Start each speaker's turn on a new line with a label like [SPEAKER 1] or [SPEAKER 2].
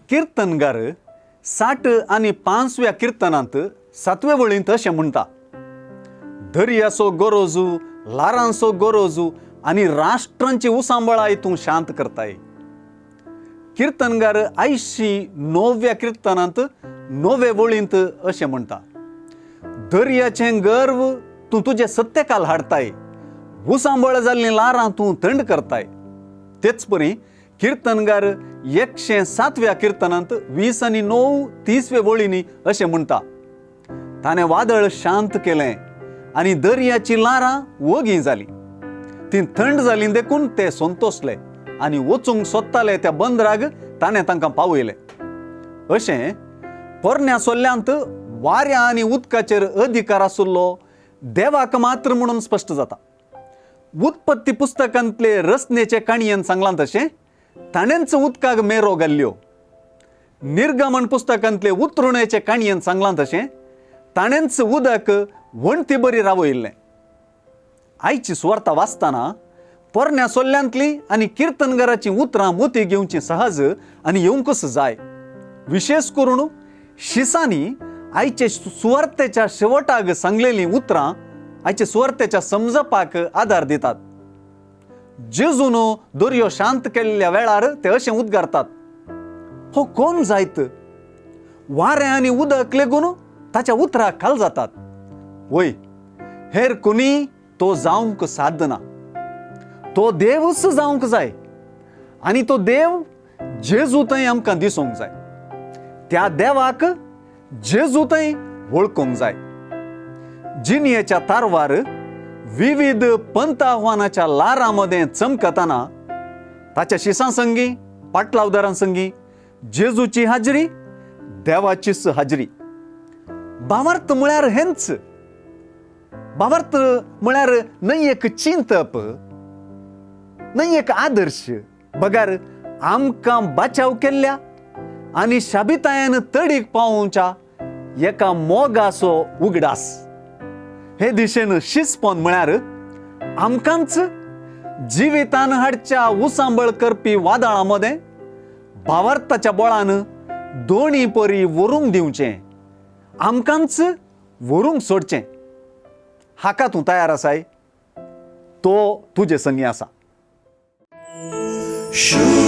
[SPEAKER 1] किर्तनगार 60 आनी 5व्या किर्तनांत 7वे वळींत अशें म्हणटा, दर्याचो गरजू, ल्हारांचो गरजू आनी राष्ट्रांची उसांबळाय तूं शांत करताय. किर्तनगार 89व्या किर्तनांत 9वे वळींत अशें म्हणटा, दर्याचें गर्व तूं तुजे सत्यकाल हाडताय, उसांबळ जाल्लीं ल्हारां तूं थंड करताय. तेच परी किर्तनगार 107व्या किर्तनांत 20 आनी 9 30वे वळींनी अशें म्हणटा, ताणें वादळ शांत केलें आनी दर्याचीं ल्हारां वगी जालीं, तीं थंड जालीं देखून ते संतोसले आनी वचूंक सोदताले त्या बंदराक ताणें तांकां पावयलें. अशें पोरण्या सोल्ल्यांत वाऱ्या आनी उदकाचेर अधिकार आशिल्लो देवाक मात्र म्हणून स्पश्ट जाता. उत्पत्ती पुस्तकांतले रचनेचे काणयेन सांगलां तशें ताणेंच उदकाक मेरो घाल्ल्यो. निर्गमन पुस्तकांतले उतरुणेचे काणयेन सांगलां तशें ताणेंच उदक वण्टी बरी रावयिल्लें. आयची सुवार्ता वाचतना पोरण्या सोल्ल्यांतली आनी किर्तनगाराचीं उतरां मोती घेवची सहज आनी येवंकच जाय. विशेश करून शिसांनी आयचे सुवार्तेच्या शेवटाक सांगलेलीं उतरां आयचे सुवार्तेच्या समजपाक आदार दितात. जेजून दर्यो शांत केल्ल्या वेळार ते अशें उद्गारतात, हो कोण जायत, वारें आनी उदक लेगून ताच्या उतराक खाल जातात. वय, हेर कोणी तो जावंक साध्य ना, तो देवूच जावंक जाय आनी तो देव जेजू थंय आमकां दिसूंक जाय, त्या देवाक जेजू थंय वळखूंक जाय. जिणयेच्या तारवार विविध पंथ आव्हानाच्या ल्हारां मदें चमकतना ताच्या शिसां संगी, पाटलावदारां संगी जेजूची हाजरी देवाचीच हाजरी. भावार्थ म्हळ्यार हेंच. भावार्थ म्हळ्यार न्हय एक चिंतप, न्हय एक आदर्श, बगर आमकां बाचाव केल्ल्या आनी शाबितायेन तडीक पावोवच्या एका मोगाचो उगडास. हे दिशेन शिसपण म्हळ्यार आमकांच जिवितान हाडच्या उसांबळ करपी वादळां मदें भावार्थाच्या बळान दोणी परी व्हरूंक दिवचें, आमकांच व्हरूंक सोडचें. हाका तूं तयार आसाय? तो तुजे संगी आसा.
[SPEAKER 2] शुभ.